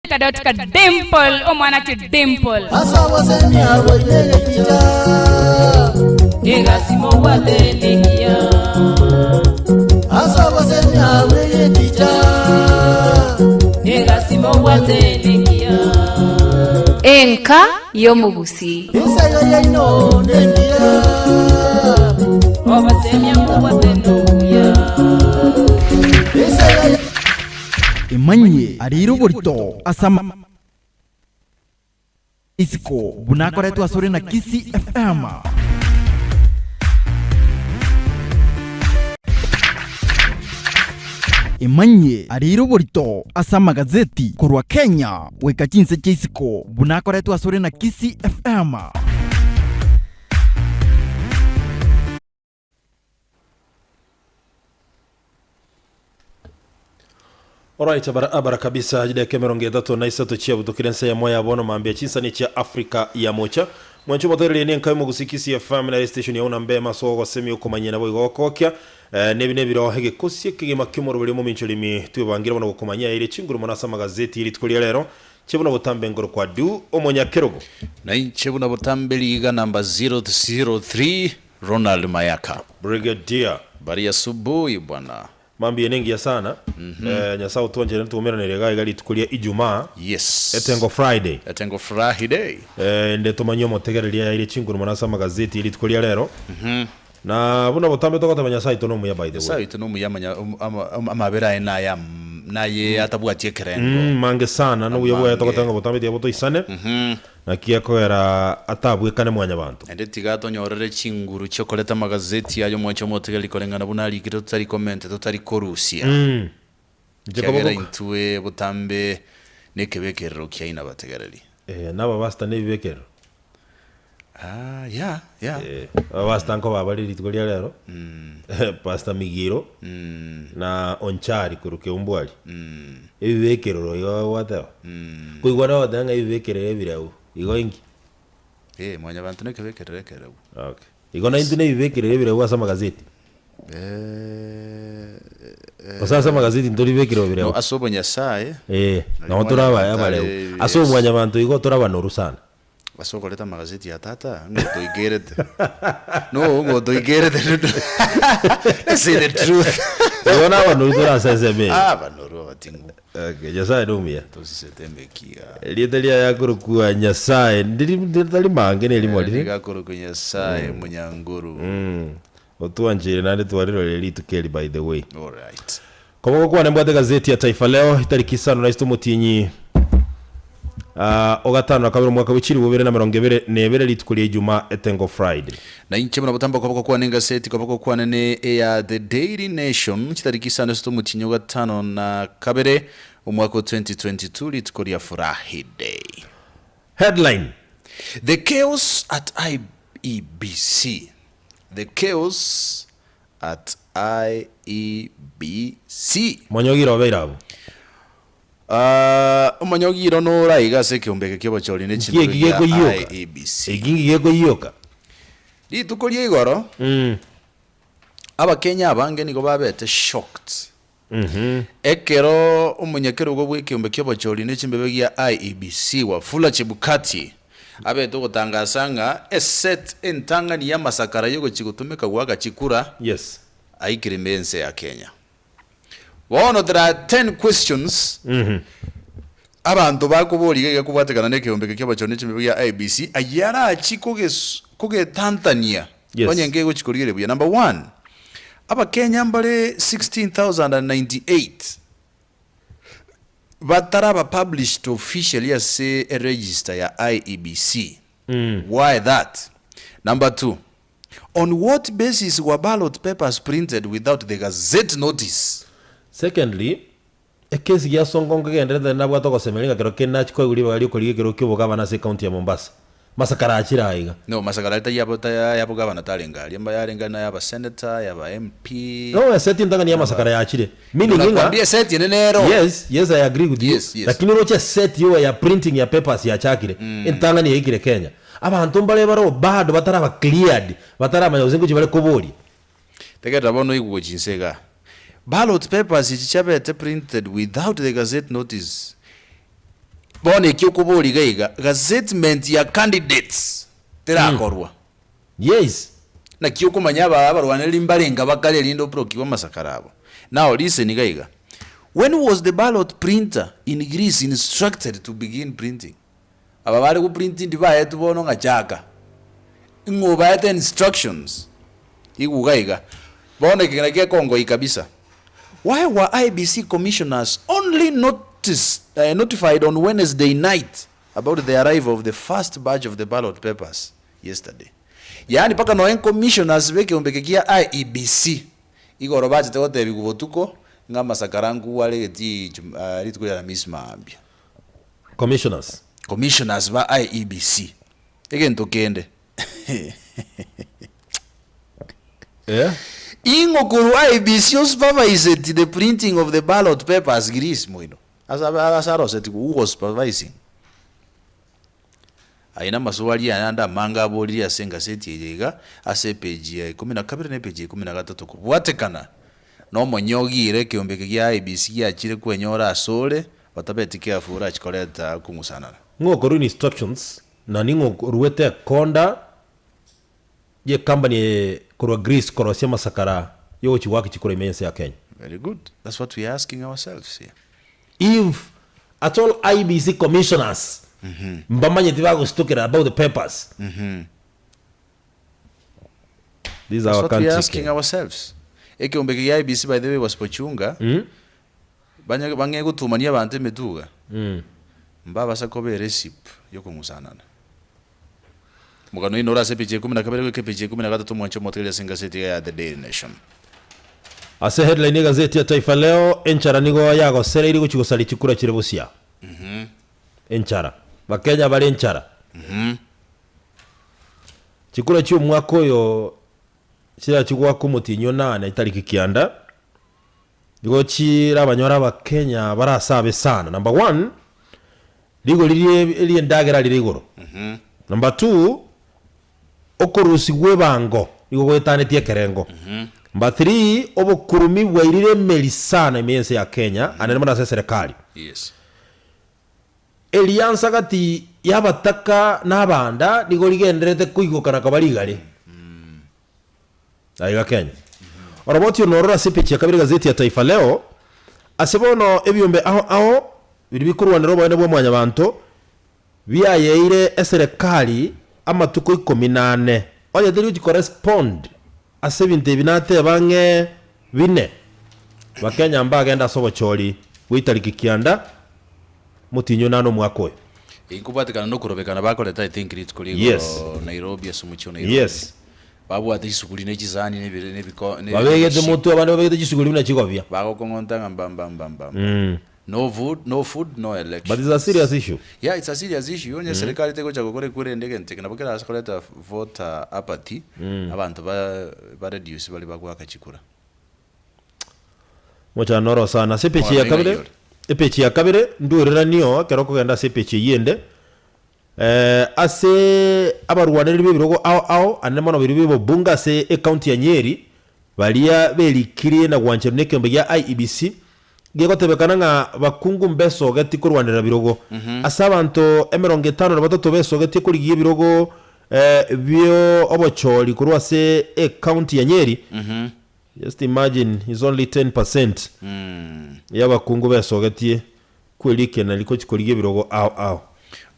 Kadot ka dimple, omwana ti dimple. Ase obosemia boria egeticha. Egasi mobwate negiya. Ase obosemia bw'egeticha. Egasi mobwate negiya. Enka y'omogusii. Ensayo yaino nengiya. Obosemia mobwate nobuya. Ensayo Emanyie ariire oborito ase isiko buna akoretwe asore na Kisii FM. Emanyie ariire oborito ase amagazeti korwa Kenya goika chinse chia isiko buna akoretwe asore na Kisii FM. Alright, barabara kabisa chidakika emerongo etato na isato chiabutokire ense eyemo ya bono mambia chinsani chia Africa ya mocha mwanche omotererie ne enka y'omogusi Kisii FM nere station yao namba emo ase ogosemia okomanyia nabo igo gokokia eh, nebi nebiro egekosi ekegima ki'omoroberi omomincho rimi twebangire bono gokomanyia aire chinguru mono ase amagazeti rituko ria rero Inche buna botambe nkorokwa Du omonyakerogo. Na inche buna botambe riga namba 003 Ronald Mayaka. Brigadier. Habari asubuhi bwana. Mambia ene engiya sana. Eh, Nyasae otwancherane twaumeranire iga iga rituko ria Ijumaa. Yes. Etengo Friday. Etengo Friday. Eh, inde tomanye omotegereria yaire chinguru mono ase amagazeti ye rituko ria rero. Na buna botambe togoteba Nyasae oito nomuya by the way. Nyasae oito nomuya amanya amabera aye naye naye atabwati ekerengo. Mm, mange sana nobuya bwaye Amange. togoteba ng'a botambe tiga botoisane naki ekogera atabwekane mwanyabanto. Naende tiga atonyorere chinguru chiokoreta amagazeti aye omwanche omotegereri koreng'ana buna arikire totari komenta totari korusia. Inche Ekiagera koboko intwe botambe nekebekerero kiaino abategereri. Eh, nababasta nebibekerero. Ah, yeah, yeah. Eh, abapastor nkoba bare rituko ria rero Pastor Migiro na Onchari korwa Keumbwari ebibekerero igo gwateba koigwa nogoteba ng'a ebibekerero ebireu igo inki? Eh, mwanyabanto nekebekerero ekereu. Okay. Igo naintwe na ebibekerero ebireu ase amagazeti Eh, gose ase amagazeti ntoribekerero no, bireu ase obonyasaye eh, Nari nabo toraba mwanyabanto abareu are- ase yes. omwanyabanto igo torabanoru sana. Ase okoreta amagazeti ya tata, ng'o toikerete. No, ng'o toikerete. Let's say the truth. Igo nabanoru tore ase ensemo eye. Ah, banoru abating'u. Okay, Nyasaye nomuya. Tosisete emeki iga. Erieta riaye akorokwa Nyasaye, ndiri ritari mange nerimo rire. Nigo akorokwa Nyasaye omonyanguru. Otwancheire naende twarirorire rituko eri by the way. Alright. Koboko kwane mbwate egazeti ya Taifa Leo itariki isano na isato omotienyi ah, ogatano na kabere omwaka bwe chilifu bibere na emerongo ebere na ebere rituko ria Ijumaa etengo Friday. Na inche buna botambe okoboko kwane engaseti koboko kwane ne eya The Daily Nation chitariki isano isato omotienyi ogatano na kabere omwaka o 2022 rituko ria Furahi Day. Headline. The chaos at IEBC The chaos at IEBC. Monyogire obeire abwo. Ah, omonyogiro nore aiga ase ekeombe eke ki'obochori ne Nki chindoro eki gia gekoyioka? IEBC. Eki nki gekoyioka? Rituko ria igoro, Mm. Abakenya abange nigo babete shocked ekero omonyakerogo bw'ekeombe ki'obochori ne chimbebe gia IEBC Wafula Chebukati abete ogotangasa ng'a eset entang'ani y'amasakara y'ogochia gotumeka goaka chikura Yes. aikire ime y'ense ya Kenya. Bono there are 10 questions abanto bakoboria iga iga kobwatekana nekeombe eke ki'obochori ne chimbebe gia IEBC ayio arachie koges kogetantania Yes. onye nkegochia korigereria buya. Number one, Abakenya mbare 16,098 bataraba published officially ase eregister ya IEBC. Why that? Number two, on what basis were ballot papers printed without the gazette notice? Secondly, ekesi gia Sonko nkegendererete nabwate ogosemeria ng'a kero kende nachia koegwa ribaga riokorigia ekero ki'obogabana ase ecounty ya Mombasa. Masakara achire aiga. No, masakara aria tari abo ay'abogabana tarenge aria, mba yarenge na ay'aba senator, ay'aba MP. No, eseti entang'ani ya masakara yachire. Meaning ng'a. Nakwambia eseti ende nero. Yes, yes I agree with you. Yes, yes. Lakini oroche eseti yoa ya printing ya papers yachakire, entang'ani yaikire Kenya. Abanto mbare baroo bado bataraba cleared, bataramanya gose ngochia bare koboria. Tegerera bono oigwe gochia inse igaa. Ballot papers echi chiabete printed without the gazette notice. Bono eki okoboria iga iga, gazettement ya candidates terakorwa. Yes. Naki okomanya aba abarwanereri mbarenga bakare erinde oprokiwe amasakara abo. Now listen iga iga, when was the ballot printer in Greece instructed to begin printing? Aba bare go print ndibaetwe bono ng'a chaka. Ng'o obaete instructions? Igwa iga iga. Bono eke nakio gekongoi kabisa. Why were IEBC commissioners only noticed, notified on Wednesday night about the arrival of the first batch of the ballot papers yesterday? Yaani mpaka noe commissioners b'ekeombe eke kia IEBC igoro bachete gotebigwa botuko ng'a amasakara nkuwa are egetii rituko ria Aramisi mambia. Commissioners. Commissioners ba IEBC. Egento kende. Eh? Ing'o korwa IEBC osuperviseti the printing of the ballot papers Greece moino? Ase ase arosetigwe who was supervising? Aye namaswali aya ande amange aboririe ase engaseti eye iga ase epage ya ikomi na kabere na epage ya ikomi na gatato kobwatekana nomonyogiire ekeombe eke gia IEBC giachire kwenyora asore batabeti careful orachi koreta okong'usanana. Ng'o okorwa instructions na ning'o oruete ekonda ye company eye korwa Greece korosia amasakara yogochia goaka chikura ime yense ya Kenya? Very good, that's what we are asking ourselves here. If at all IEBC commissioners mbamanyeti bagositokera about the papers, this is That's our what we are country asking Kenya. ourselves. Ekeombe eke gia IEBC by the way wasipochunga banye bang'e gotumania abanto emetuga mbabasa koba erecipe yokong'usanana. Omogano oino ore ase epeji ya ikomi na kabere goika epeji ya ikomi na gatato mwanche omotegererie ase engaseti iga ya The Daily Nation. Ase headline y'egazeti ya Taifa Leo, enchara nigo yagosereirie gochia gosaria chikura chire bosia. Enchara. Bakenya bare enchara. Chikura chi'omwaka oyo chirachie goaka omotienyi onane tariki kianda, nigo chirabanyore abakenya barasabe sana. Number one, rigori rie ri'endagera rire igoro. Number two, okorusigwa ebango nigo goetanetie ekerengo. Number three, obokurumi bwairire emeri sana ime y'ense ya Kenya, anene mono ase eserekari. Yes. Eriansa gati y'abataka na abanda nigo rigendererete koigoka na koba rigare. Aiga Kenya. Oroboti oro nororo ase epeji ya kabere egazeti ya Taifa Leo, ase bono ebiombe ao ao biria bikorwanera oboene bwa mwanyabanto biayeire eserekari amatuko ikomi na ane onye teri gochi korespond ase ebinto ebi nateba ang'e bine Bakenya mbagende ase obochori bwa itariki kianda motienyi onane omwaka oyo. Inkobwatekana nokorobekana bakorete I think rituko rigoro Yes. Nairobi ase omochie o Nairobi. Yes. Babwate chisuguri ne chisani ne ebire ne ebiko ne Babegete motwe abande babegete chisuguri buna chigobia. Bagokong'onta ng'a mba mba mba mba mba. No food, no food, no elections. But it's a serious issue. Yeah, it's a serious issue. Onye serikali tegocha gokora ekura ende egento eke nabo kerase koreta voter apathy, abanto ba ba reduce baria bagoaka chikura. Mochando oro sana. Ase epeji ya Mwana kabere, ing'ai ore. epeji ya kabere ndwereranio ekero okogenda ase epeji eyio ende eh, ase abarwanereri b'ebirogo ao ao ande mono biria b'obobunge ase ecounty ya Nyeri baria berikirie na gwancherwa na ekeombe gia IEBC gegotebekana ng'a bakungu mbesogeti korwanerera birogo ase abanto emerongo etano na batato besogetie korigia ebirogo eh, bio obochori korwa ase ecounty ya Nyeri Just imagine is only 10% y'abakungu besogetie kwerikena rikochi korigia ebirogo ao ao.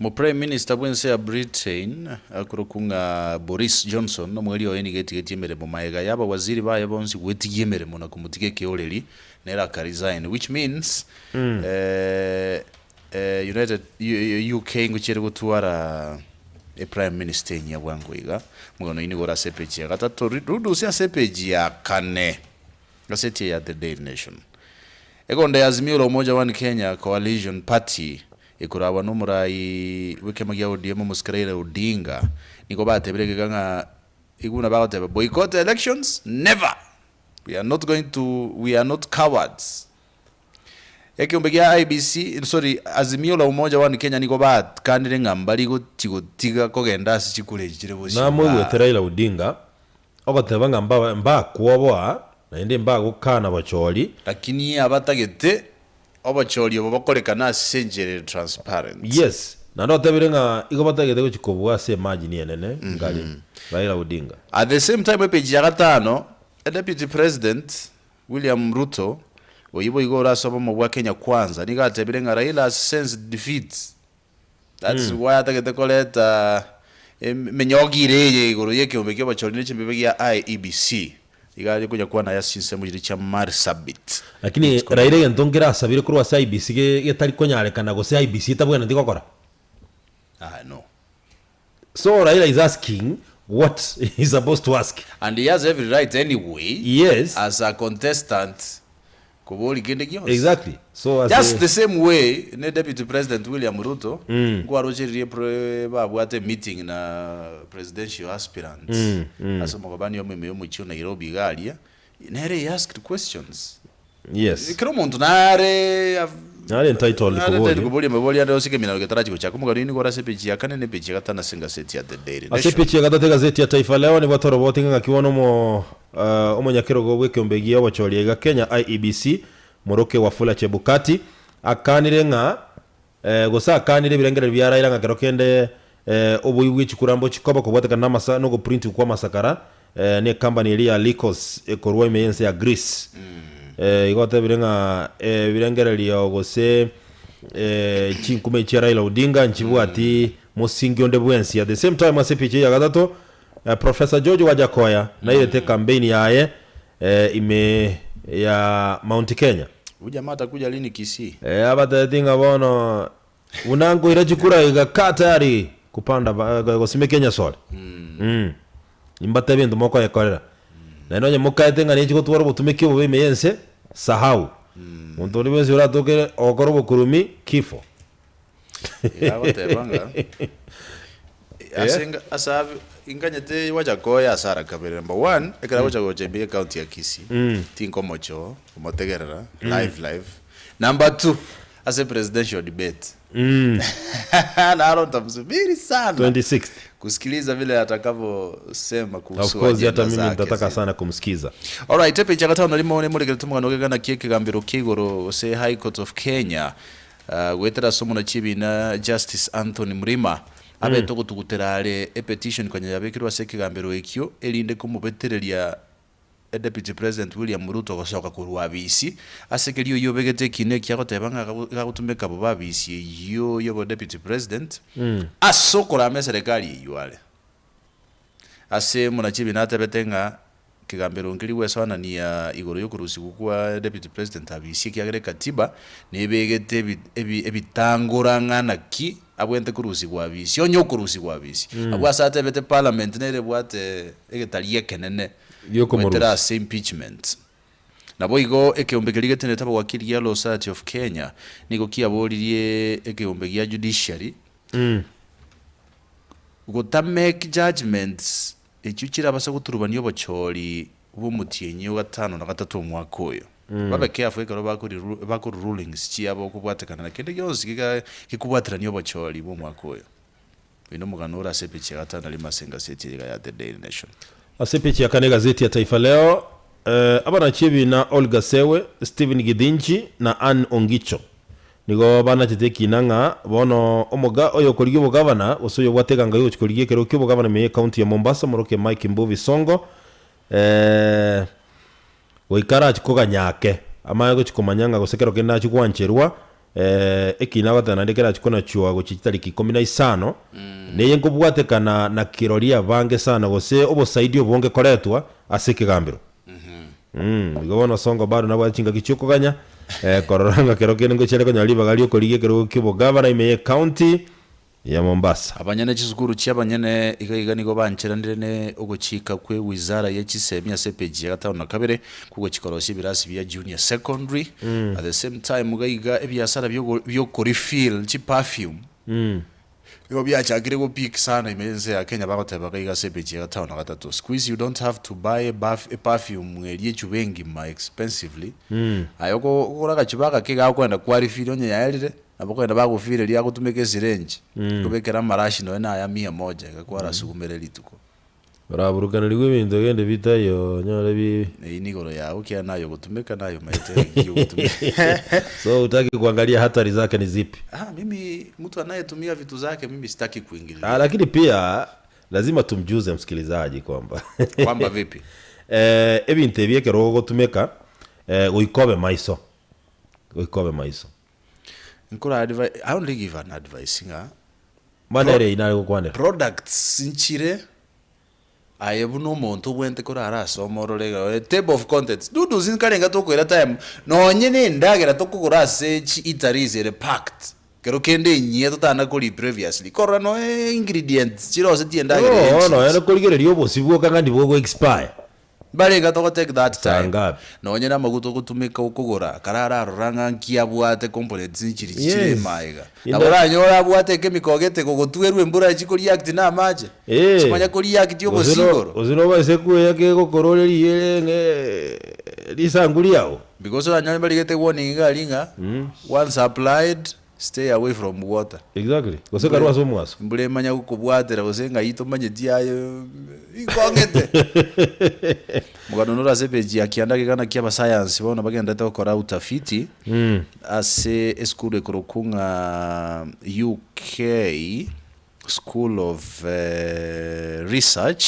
Omo Prime Minister bw'ense ya Britain akorokwa ng'a Boris Johnson omweri oye nigo etigetie emeremo maega ya abawaziri baye bonsi gwetigia emeremo na komotiga ekeoreri nere aka resign which means eh, eh, United UK ngochia ere gotwara E prime minister enyia bwango iga, omogano oyio nigo ore ase epeji ya gatato, rudusia ase epeji ya kane, gaseti eye ya The Daily Nation. Egonda ya Azimio la Umoja One Kenya Coalition Party ekoragwa nomorai bw'ekiama gia ODM omosike Raila Odinga nigo batebire egeka ng'a igo buna bagoteba boycott elections never! We are not going to we are not cowards. Ekeombe gia IEBC, sorry, Azimio la Umoja One Kenya nigo bakanire ng'a mbari gochi gotiga kogenda ase chikura echi chire bosio Namoigwete baa. Raila Odinga ogoteba ng'a mbabe mbakwoboa naende mbagokana bochori. Lakini abatagete Obochori obo bokorekana ase enchera ere transparent. Yes, naende otebire ng'a igo batagete gochia kobua ase emargin enene nkare Raila Odinga. At the same time epeji ya gatano, Deputy President William Ruto, oyio boigo ore ase obomo bwa Kenya Kwanza, nigo atebire ng'a Raila has sensed defeat. That's why atagete koreta emenyogi ere eye igoro y'ekeombe ki'obochori ne chimbibe gia IEBC. Iga are konya kwana aya ase chinsemo chiria chia Marsabit. Lakini Raila egento nkere asabire korwa ase IEBC getari konyarekana gose IEBC etabwenereti gokora. Ah no. So Raila is asking what he supposed to ask. And he has every right anyway Yes. as a contestant koboria kende gionsi. Exactly. So as Just a, the same way ne Deputy President William Ruto nkwarocheririe pre babwate meeting na presidential aspirants ase omogabani omo ime y'omochie o Nairobi iga aria, nere he asked questions. Yes. Kera omonto nare Nare entitled nare koboria. entitled koboria amaborio ande onsi ekeminano getarachi gochaka. Omogano oyio nigo ore ase epeji ya kane na epeji ya gatano ase engaseti ya The Daily Ase Nation. epeji ya gatato egazeti ya Taifa Leo nigo torobotie ng'a ng'aki bono omo eh, omonyakerogo bw'ekeombe gia obochoria iga Kenya IEBC Moroke Wafula Chebukati akanire ng'a eh, gose akanire ebirengererio bia Raila ng'a kero kende eh, oboibi bwe chikura mbochi koba kobwatekana namasa nogoprint kwa amasakara eh, ne company eria ya Lycos ekorwa ime y'ense ya Greece. Eh, igo otebire ng'a eh, ebirengererio gose eh, chinkuma echi chia Raila Odinga nchibwati mosingi onde bwensi. At the same time ase epicha eye ya gatato eh, Professor George Wajackoyah nairete campaign yaye eh, ime ya Mount Kenya. Huyu jamaa atakuja lini Kisii? Eh, abatebeti ng'a bono buna nkoira chikura iga kaa tayari kupanda ba- gosimeka enyasore. Mm. Nimbatebie ebinto mokoyekorera. Naende onye mokaete ng'a ninchi gotwara obotumeki obobe ime y'ense, sahau. Monto onde bwensi oratoke ogokora obokurumi, kifo. Iga agoteba ng'a ase enga ase abe inganyete Wajakoya ase ara kabere. Number one, ekero agocha gocha ime y'ecounty ya Kisii, tinkomochoo komotegerera live live. Number two, ase presidential debate naro ntamsubiri sana 26th. kusikiliza vile atakavyosema Of kuhusu course agenda hata mimi zake nitataka zile. sana kumsikiza. Alright, epeji ya gatano na rimo nemorekere tomogano ogegana kia ekegambero kia igoro gose High Court of Kenya uh, goetera ase omonachi ebina Justice Anthony Mrima abete ogotugutera are epetition konya yabekirwe ase ekegambero ekio erinde komobetereria Deputy President William Ruto gosoka korwa abisi ase keria oyio obegete ekina ekia agoteba ng'a gagotumeka bobe abisi eyio yobo Deputy President ase okorama eserekari eyio are. Ase omonachi ebina atebete ng'a kegambero nkeri gwesoanania igoro yokorusigwa kwa Deputy President abisi ekiagera ekatiba nebegete ebi ebi ebitangora ng'a naki abwenerete korusigwa abisi onye okorusigwa abisi. Abwo ase atebete parliament nere ebwate egetari ekenene Giokomorusia. goetera ase impeachment. Naboigo ekeombe keria getenenete abagwakiri gia Law Society of Kenya nigo kiaboririe ekeombe gia Judiciary gota make judgements echio chirabase goturubania obochori bw'omotienyi o gatano na gatato omwaka oyo. Babe careful ekero bakori bakori rulings chiabo kobwatekana na kende gionsi geka gekobwaterania obochori bw'omwaka oyo. Oyo nomogano ore ase epeji ya gatano na rimo ase engaseti eye iga ya The Daily Nation. Ase epeji ya kane egazeti ya Taifa Leo, abanachi ebina Olga Sewe, Stephen Githinji na Ann Ongicho nigo banachete ekina ng'a bono omoga oyokorigia obogavana gose oyobwate eganga yogochia korigia ekerogo ki'obogavana ime y'ecounty ya Mombasa omorokia Mike Mbuvi Sonko Goika arache koganya ake, amanye gochia komanya ng'a gose kero kende nachie gwancherwa, ekina agoteba naende kerache konachwa gochia chitariki ikomi na isano, neye nkobwatekana na kirori abange sana gose obosaidi obonge koretwa ase ekegambero. Igo bono Sonko bado nabwate chingaki chiokoganya, korora ng'a kero kende ngochia are konyora ribaga riokorigia ekerogo ki'obogavana ime y'ecounty ya Mombasa. Abanyene chisukuru chi'abanyene iga iga nigo bancheranire ne ogochika kwe wizara ye chisemi ase epeji ya gatano na kabere kw'ogochia korosia ebirasi bia junior secondary. At the same time iga iga ebiasara biokorefill chiperfume nigo biachakire gopeak sana ime y'ense ya Kenya bagoteba iga iga ase epeji ya gatano na gatato. Siku hizi you don't have to buy a perfume eria echuba engima expensively. Aye okogora agachuba agake iga akoenda kwarefill onye yaerire. Nabo kogenda bagofireria agotumeka esirenji, kobekera amarashi nonya na aya mia moja iga kwarasugumera rituko. Oraburukaneriwe ebinto gende bitaiyo onyore bi. Eyio nigoro yao ekiagera naye ogotumeka naye omaete ki ogotumeka. So hutaki kuangalia hatari zake ni zipi? Ah, mimi mtu anayetumia vitu zake mimi sitaki kuingilia. Ah, lakini pia lazima tumjuze msikilizaji kwamba Kwamba vipi? eh, ebinto ebi ekero ogotumeka eh, goika obe maiso goika obe maiso Nkora advi I only give an advice ng'a Mani ere inare gokwanera. Products nchire aye buna omonto obwenerete korara asome orore iga table of contents dudu nkarenge tokoira time nonye na endagera tokogora ase chi eateries ere packed kero kende enyia totana koria previously korora noe ingredients chirosetie endagera eye No, nchichi. nonya nokorigereria obosio bwoka ng'a ndibwo go expire. Mbarenge togo take that Saa time. ngapi? Nonye namaguta ogotumeka okogora, kare ararora ng'a nki abwate components nchiri chichire Yes. ime iga. Inde- Nabo oranyore abwate echemical gete gogotwerwa embura echi koreact na amache, Eh. chimanya koreact Gose obosie no- igoro. gose nobaise kweya kegokora ore riere ng'e risangu riago. Because oranyore mbarigete warning iga aria ng'a, once applied, stay away from water. Exactly. Gose karue ase omwaso. Mbura emanya gokobwatera gose ng'ai tomanyeti aye ikong'ete. Omogano nore ase epeji ya kianda gekana kia abasayansi bono bagenderete gokora utafiti ase esukuru ekorokwa ng'a UK School of Research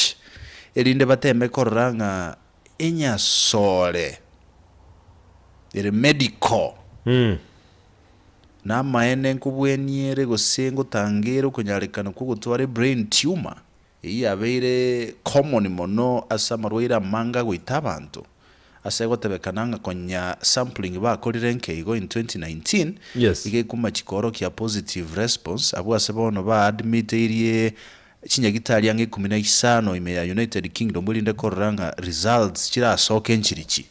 erinde bateme korora ng'a enyasore ere medical Namaene nkobwenie ere gose ngotange ere okonyarekana kw'ogotwara ebrain tumor, eyio yabeire common mono ase amarwaire amange agoita abanto. Ase egotebekana ng'a konya sampling bakorire nke igo in 2019, Yes. iga ekomachia koorokia positive response, abwo ase bono ba admiteirie chinyagitari ang'e ikomi na isano ime ya United Kingdom erinde korora ng'a results chirasoke nchirichi.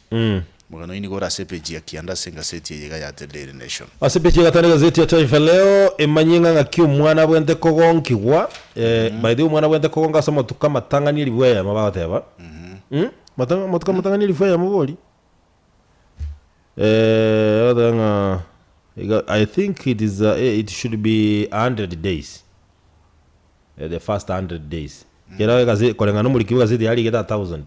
Omogano oyio nigo ore ase epeji ya kianda ase engaseti eye iga ya The Daily Nation. Ase epeji ya gatano egazeti ya Taifa Leo emanyie ng'a ng'aki omwana abwenerete kogonkigwa eh, by the way omwana abwenerete kogonka ase amatuko amatang'ani elifu eyemo bagoteba Mm? Matang- amatuko amatang'ani elifu eyemo bori Eh, bagoteba ng'a iga I think it is it should be 100 days eh, the first 100 days kera egazeti koreng'ana omoriki bwa egazeti yarigete 1000.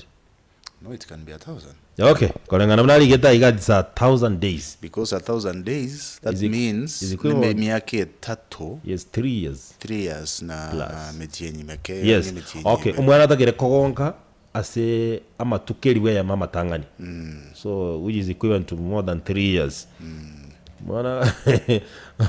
No it can be a thousand. Okay, koreng'ana buna arigete aiga it's a thousand days. Because a thousand days that Is it- means is equivalent- emiaka etato Yes, 3 years. 3 years na Plus. metienyi meke Yes. emetienyi Okay, ebere. omwana atagere kogonka ase amatuko eribu eyemo amatang'ani. So which is equivalent to more than 3 years. Mwana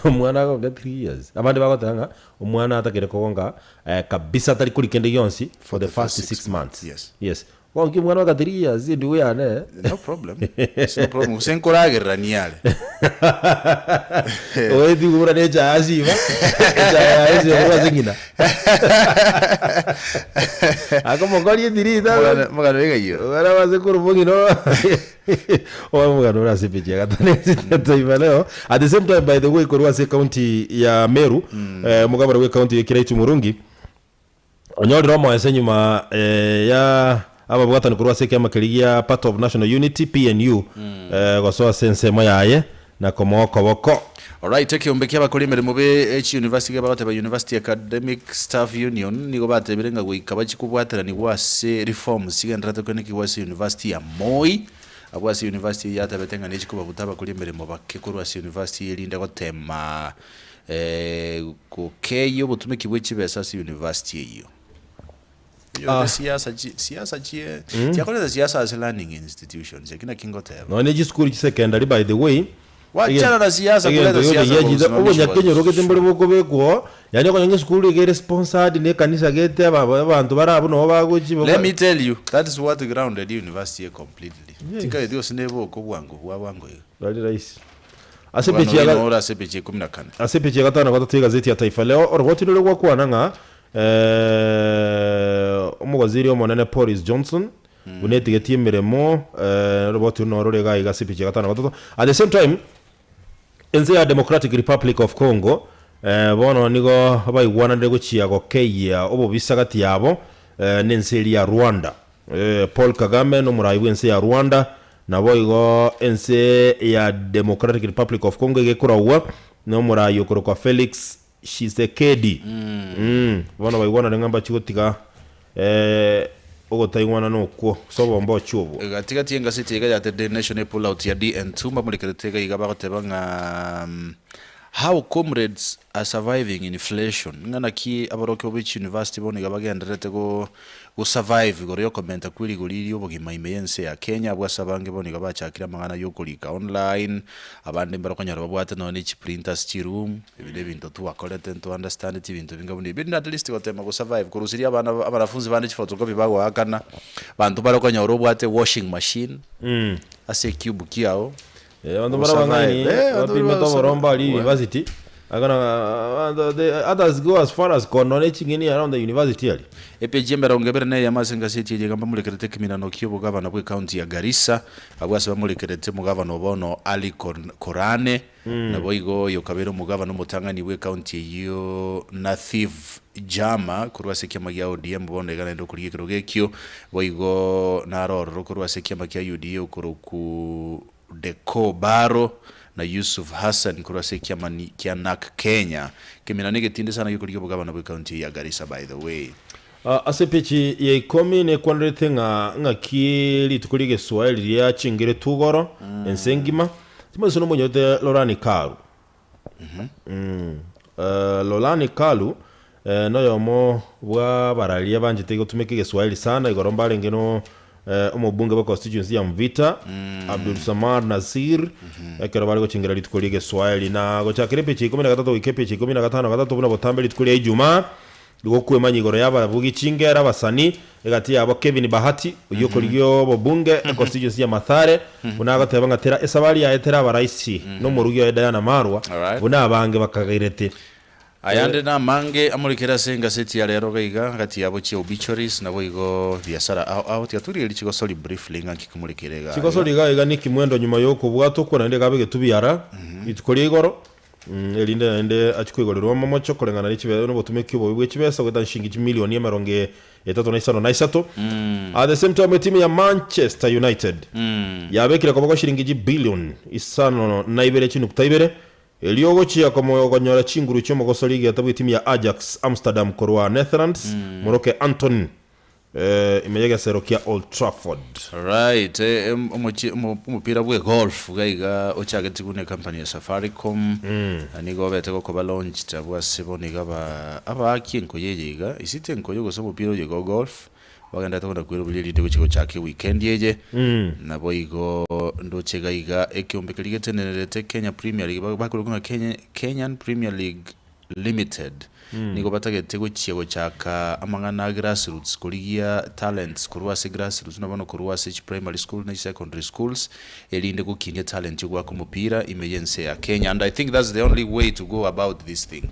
omwana agonke 3 years. Abande bagoteba ng'a omwana atagere kogonka eh, kabisa atari kori kende gionsi for the first 6 months. Yes. Yes. Gonki omwana waka 3 years endugu yane. No problem. It's no problem. Gose nkoragererania are. Oeti kubura necha asiba. Echa ya ese korwa ase ng'ina. Akomokori etirita. Mogano iga iyo. Ogana base korwa omong'ina obe omogano ore ase epeji ya gatano ya Taifa Leo. At the same time by the way korwa ase county ya Meru, eh, omogabana bwe county ya Kiraitu Murungi onyorire omoese nyuma eh, ya ababwatani korwa ase ekiama keria gia Party of National Unity PNU eh, gosoa ase ensemo yaye na komoa okoboko. Alright, ekeombe kia abakori emeremo be echiuniversity iga bagoteba University Academic Staff Union nigo batebire ng'a goika bachie kobwateranigwa ase reforms chigendererete koenekigwa ase university ya Moi. Abwo ase university eyio yatebete ng'a nechi kobabuta abakori emeremo bake korwa ase university eyio erinde gotema gokeyia obotumeki bwe chibesa ase university eyio. Eyio siasa chi siasa chie chiakorete siasa ase learning institutions eki naki ngoteba. Nonya ne chisukuru chi secondary by the way, Wachana na siasa egento kuleta siasa gioka kwa giachete usimamishi wa obonyakenyoro gete mbore shule. bokobekwa oo, yaani okonyora ng'a esukuru iga ere sponsored na ekanisa gete aba abanto bare abwo nabo bagochi Let me tell you, that is what grounded university completely. Tikageti gose neboka obwango bwa bwango iga. Bari rahisi. Ase Omogano epeji ya oino ore ase epeji ya ikomi na kane. Ase epeji ya gatano na gatato y'egazeti ya Taifa Leo, oroboti rore gwakwana ng'a omowaziri omonene Boris Johnson buna etigetie emeremo oroboti rwo noro rore iga iga ase epeji ya gatano na gatato. At the same time, ense ya Democratic Republic of Congo bono nigo baigwananire gochia gokeyia obobisa gati yabo nense eria ya Rwanda. Paul Kagame nomorai bw'ense ya Rwanda, naboigo ense ya Democratic Republic of Congo egekoragwa nomorai okorokwa Felix Tshisekedi. Bono baigwanane ng'a mbachie gotiga ogotaigwana nokwo, ase obombochi obwo. Gati-gati y'engaseti iga ya The Daily Nation epull out ya DN2 mbamorekerete iga iga bagoteba ng'a How comrades are surviving inflation, ng'a naki aborokigwa be chiuniversity bono iga bagendererete go go survive igoro y'okomenta kwe rigori ri'obogima ime y'ense ya Kenya abwo ase abange bono iga bachakire amang'ana y'okorika online, abande mbare okonyora babwate nonya ne chiprinters chiroom, ebi ne ebinto twakorete nto understandeti ebinto binga buna ebi, rende at least gotema go survive korusiria abana abanafunzi bande chiphotocopy bagoakana, banto bare okonyora obwate washing machine ase ecube kiago. Eh, abanto mbare abang'aini Ogosurvive. Eh, abanto bapimete bare oboromba aria we. university akana abanto the others go as far as konora eching'eni around the university aria. Epeji emerongo ebere na eyemo ase engaseti eye iga mbamorekerete ekeminano ki'obogavana bw'ecounty ya Garissa, abwo ase bamorekerete omogavana o bono Ali Korane, naboigo oyo okabeire omogavana omotang'ani bw'ecounty eyio Nathif Jama korwa ase ekiama gia ODM bono iga naende okorigia ekerogo ekio, boigo naro ororo korwa ase ekiama kia UDA okorokwa Deco Barrow na Yusuf Hassan korwa ase ekiama kia Narc Kenya. Kemina negetindi sana giokorigia obogavana bw'ecounty eye ya Garissa by the way. Ase epeji ya ikomi nekwanerete ng'a ng'aki rituko ri'egeswaeri riachingeretwe igoro ense engima. Timanyeti nomonyorete Lorani Karu. Lorani Karu noyomo bw'abararia banchete gotumeka egeswaeri sana igoro mbarenge no omobunge bwa constituency ya Mvita Abdulsamad Nassir ekero bare gochingera rituko ri'egeswaeri na gochakera epeji ya ikomi na gatato goika epeji ya ikomi na gatano na gatato buna botambe rituko ria Ijumaa Igo okwemanya igoro y'ababugi chingera abasani, egati yabo Kevin Bahati, oyio okorigia obobunge econstituency ya Mathare, buna agoteba ng'a tera esabari yaye teraba raisi nomorugi oye Diana Marwa, Alright. buna abange bakagerete. Ayande namange amorekere ase engaseti ya rero iga iga, gati yabo chia obituaries, naboigo biasara ao ao, tiga torigererie chigosori briefly ng'a nki kimorekere iga iga. Chigosori iga iga Nicky Mwendwa nyuma yokobwatwa okwo naende iga abegetwe biara rituko ria igoro. Erinde naende achie koigorerwa omomocho koreng'ana ne chibe nobotumeki obobe bwe chibesa goetania chishingi chimilioni emerongo etato na isano na isato. At the same time etimu ya Manchester United yabekire koboko shiringi chibilioni isano na ibere chinukta ibere erio ogochia konyora chinguru chi'omogosori egiata bw'etimu ya Ajax Amsterdam korwa Netherlands moroke Antony Ime y'egesero kia Old Trafford. Right, eh, em- omochi- omo- omopira bwe golf iga iga ochagetigwe ne company ya Safaricom na nigo obete gokoba launched abwo ase bono iga aba abaaki enkoyo eye iga isite enkoyo gose omopira oyo iga o golf bagenderete kona kweroberia erinde gochia gochaka eweekend eye nabo igo ndoche iga iga ekeombe keria getenenerete Kenya Premier League ba- bakorokwa ng'a Kenya Kenyan Premier League Limited nigo batagete gochia gochaka amang'ana a grassroots korigia talents korwa ase grassroots buna bono korwa ase chi primary school ne chi secondary schools erinde gokinia talent yogoaka omopira ime y'ense ya Kenya and I think that's the only way to go about this thing.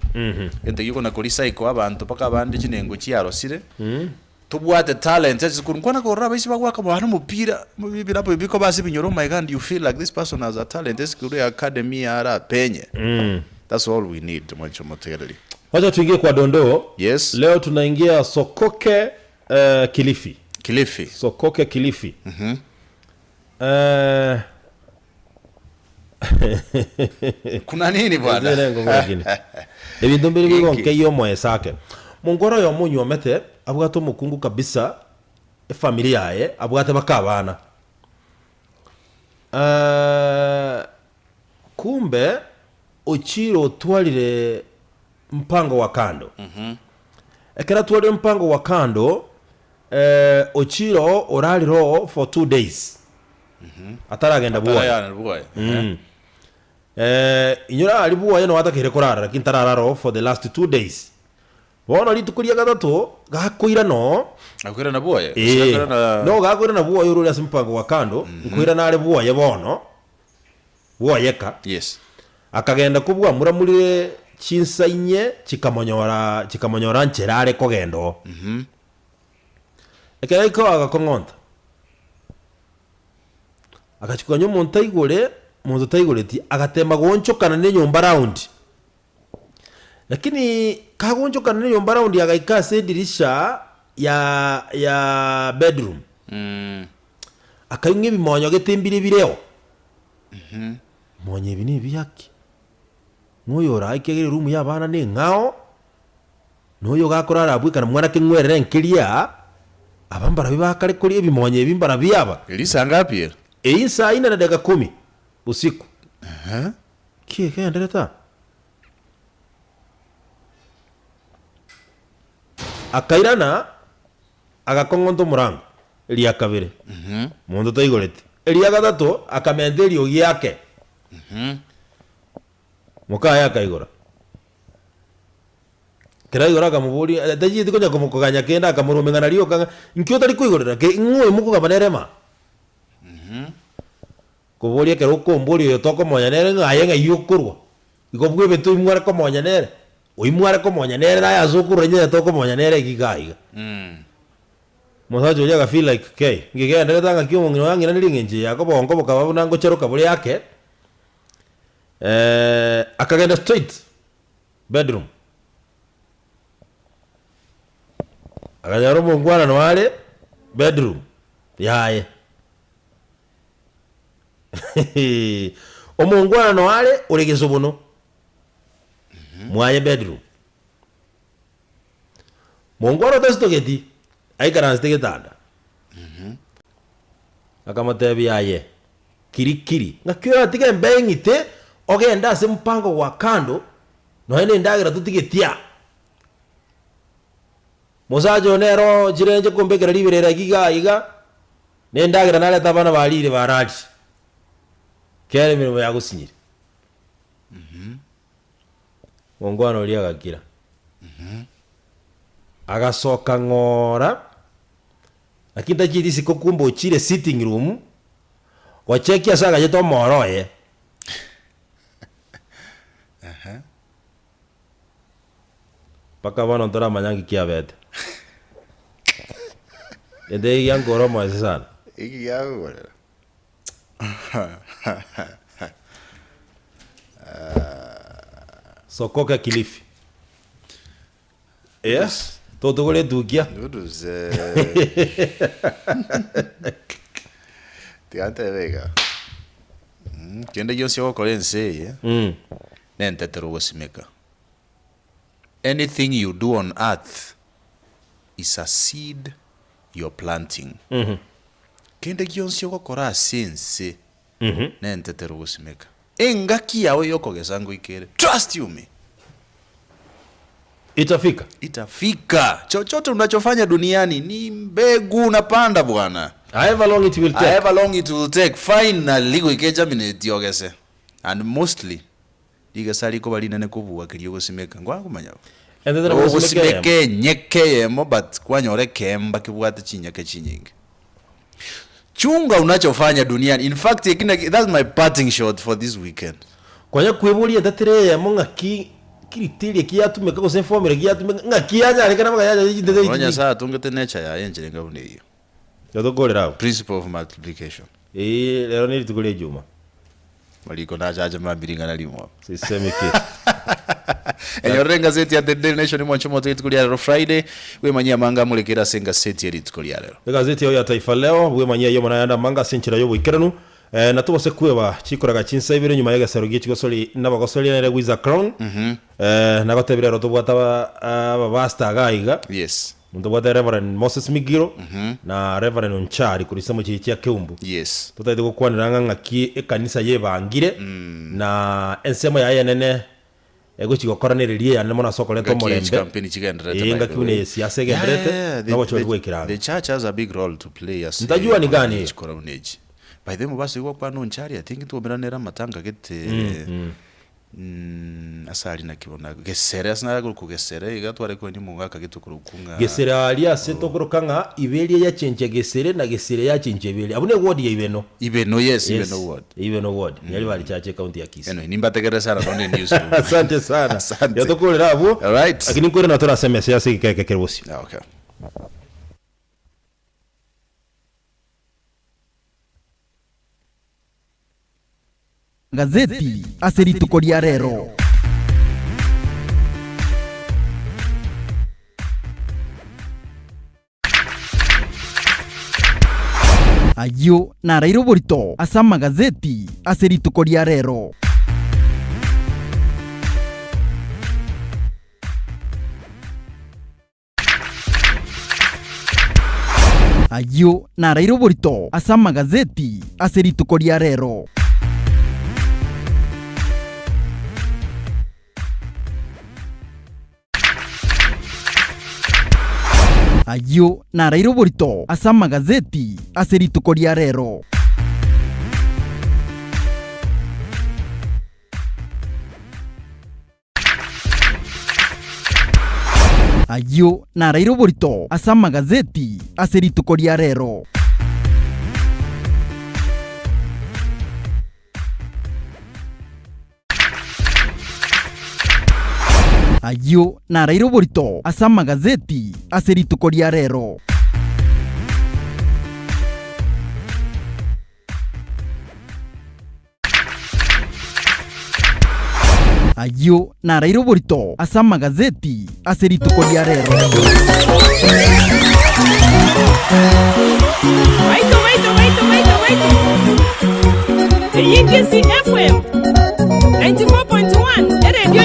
Egento ekio kona ko recycle abanto mpaka abande chinengo chiarosire tobwate talents ase chisukuru nkwana korora abaisia bagoaka bono omopira ebilabu ebi bikoba ase ebinyoro oh my God you feel like this person has a talent esukuru ya academy yarapenye that's all we need mwanche omotegereri. Wacha tuingie kwa dondoo. Yes. Leo tunaingia Sokoke Kilifi. Kilifi. Sokoke Kilifi. Eh, Kuna nini bwana? Eze nengo lakini. Ebinto mbire Inki? bigonkeyia omoesake. Mongoro oyomo onywomete abwate omokungu kabisa efamiri yaye abwate baka abana. Eh, kumbe ochire otwarire mpango wa kando. Ekero atwarire mpango wa kando eh, ochire oo orarire oo for 2 days ataragenda bwoye. Atarayana bwoye. Eh, inyora aria bwoye noo atakeire korara lakini tararara oo for the last 2 days. Bono rituko ria gatato gakoirana oo Akoirana bwoye? Gose Eh, akoirana no gakoirana bwoye orore ase mpango wa kando nkoirana are bwoye bono bwoyeka. Yes. Akagenda kobwamuramurire chinsa inye chikamonyora chikamonyora nchera are kogenda oo. Ekero aika oo agakong'onta, agachia koganya omonto aigore, monto taigoreti, agatema goonchokana na enyomba round. Lakini kagoonchokana na enyomba round agaika ase edirisha ya ya bedroom, akaigwa ebimonyo gete mbire bireo. Monyo ebi nebiaki? Ng'a oyo oraike egere eroom ya abana neng'ao, na oyo gakorara abwo ekana mwana keng'werere nkeria. Aba mbarabi bakare koria ebimonyo ebi mbarabi aba? Eri saa ngapi ere? Eyio saa ine na dakika kumi usiku. Ki egenderete aa? Akairana, agakong'onta omorango eria kabere, monto taigoreti. Eria gatato akamenta eriogi ake, mokaye akaigora. Ekero aigora akamoboria, eh, tachieti konya komokoganya kende, akamoromeng'ana rioka ng'a inki otari koigorera ke ng'o oyo mokogamba nere maa? Koboria ekero okomboria oyo tokomonya nere ng'a aye ng'ai okorwa, igo bwebete oyio mware komonya nere, oyio mware komonya nere naye ase okorwa inye tokomonya nere iga iga. Omosacha oria aga feel like kei, ngegenderete ng'aki omong'ina oyo ang'iranerie eng'encho eye yakoba onko bokaba buna ngocheroka bore ake, akagenda straight bedroom, akanyora omongwana noyo are bedroom yaye. Omongwana noyo are ore gesobono mwaye bedroom. Mongwana otasitogeti aikaransete getanda. Akamotebia aye kiri kiri ng'aki oratige embe eng'ite ogende ase mpango gwa kando nonya na endagera totigeti aa. Mosacha oyo nere ochire inche kombekera riberera iga iga. Nendagera narete abana bariire bararire, kera emeremo yagosinyire. Omongwana oria agakira, agasoka ng'ora, lakini tachieti isiko kumbe ochire sitting room, gochekia ase agachete omoro oye. Mpaka bono ntoramanya nki kiabete. Gento eki giankora omoeso sana. Eki giagokorera. Sokoka Kilifi. Yes, totogore etukia. Noodles eh. Tiga ntebe iga. Kende gionsi ogokora ense eye, nentetero ogosimeka. Anything you do on earth is a seed you're planting. Kende gionsi ogokora ase ense nentetero ogosimeka. Engaki yao yokogesa ngoika ere. Trust you me. Itafika. Itafika. Chochote unachofanya duniani ni mbegu unapanda bwana. However long it will take. However long it will take, finally goika egerminate ogese. And mostly, rigesa rikoba rinene kobua keria ogosimeka. Nkwakomanya bo? Entetero gosimeka eyemo. Ogosimeka enyeke eyemo but kwanyora ekeemba kebwate chinyeke chinyinge. Chunga unachofanya duniani. In fact, eki naki, that's my parting shot for this weekend. Konya kweboria entetero eyemo ng'aki criteria ki yatumeka gose formula ki yatumeka ng'aki yanyarekana mpaka yacha chintetero Bono echi. Nyasaye atongete nature yaye enchera enga buna eyio. Totokorera abwo. Principle of multiplication. Eeh rero ne rituko ria ejuma. Mariko nachache mambia ring'ana rimo. Sisemi kitu. Enyorere engaseti ya The Daily Nation mwanche omote rituko ria rero Friday, bwemanyie amanga amorekere ase engaseti ye rituko ria rero. Egazeti yao ya Taifa Leo, bwemanyie ayio mono ayande amange ase enchera y'oboikeranu, na tobose kweba chikoraga chinsa ibere nyuma y'egesero gie chigosori nabagosori nere Gwiza Crown. Nagotebire ero tobwate abapastor iga iga. Yes. Ntobwate Reverend Moses Migiro na Reverend Onchari korwa chinsemo chiria chia Keumbu. Yes. Totagete gokwanera ng'a ng'aki ekanisa yebangire na ensemo yaye enene egochi gokora nereria eyane mono ase okoreta Ngaki omorembe. chicampaign chigendererete Ee, by the ngaki buna way. esiasa egendererete Yeah, yeah, na obochori the, bwa ekerango. the church has a big role to play ase Ntajua ni gani hiyo. chikora buna echi. By the way mobasa igo okwana Onchari I think ntwomeranere amatanga gete Ase aria naki bono Gesere, ase nare korokwa Gesere, iga tware koenia omogaka gete okorokwa ng'a Gesere aria ase tokoroka ng'a Iberia yachenchia Gesere na Gesere yachenchia Iberia. Abwo ne ward ya Ibeno. Ibeno, yes, Yes, Ibeno ward. Ibeno ward. Nyari bari chache county ya Kisii. Anyway, nimbategerere sana nonde newsroom. Asante sana. Asante. Yatokorera abwo. Alright. Lakini nkwere na torase emesa ase egeka eke kere bosio. Ah, okay. Gazeti ase rituko ria rero. Ayio naraire oborito ase amagazeti ase rituko ria rero. Ayio naraire oborito ase amagazeti ase rituko ria rero. Ayio naraire oborito ase amagazeti ase rituko ria rero. Ayio naraire oborito ase amagazeti ase rituko ria rero. Ayio naraire oborito ase amagazeti ase rituko ria rero. Ayio naraire oborito ase amagazeti ase rituko ria rero. Baito, baito, baito, baito, baito. Eyio Kisii FM 94.1 eredio.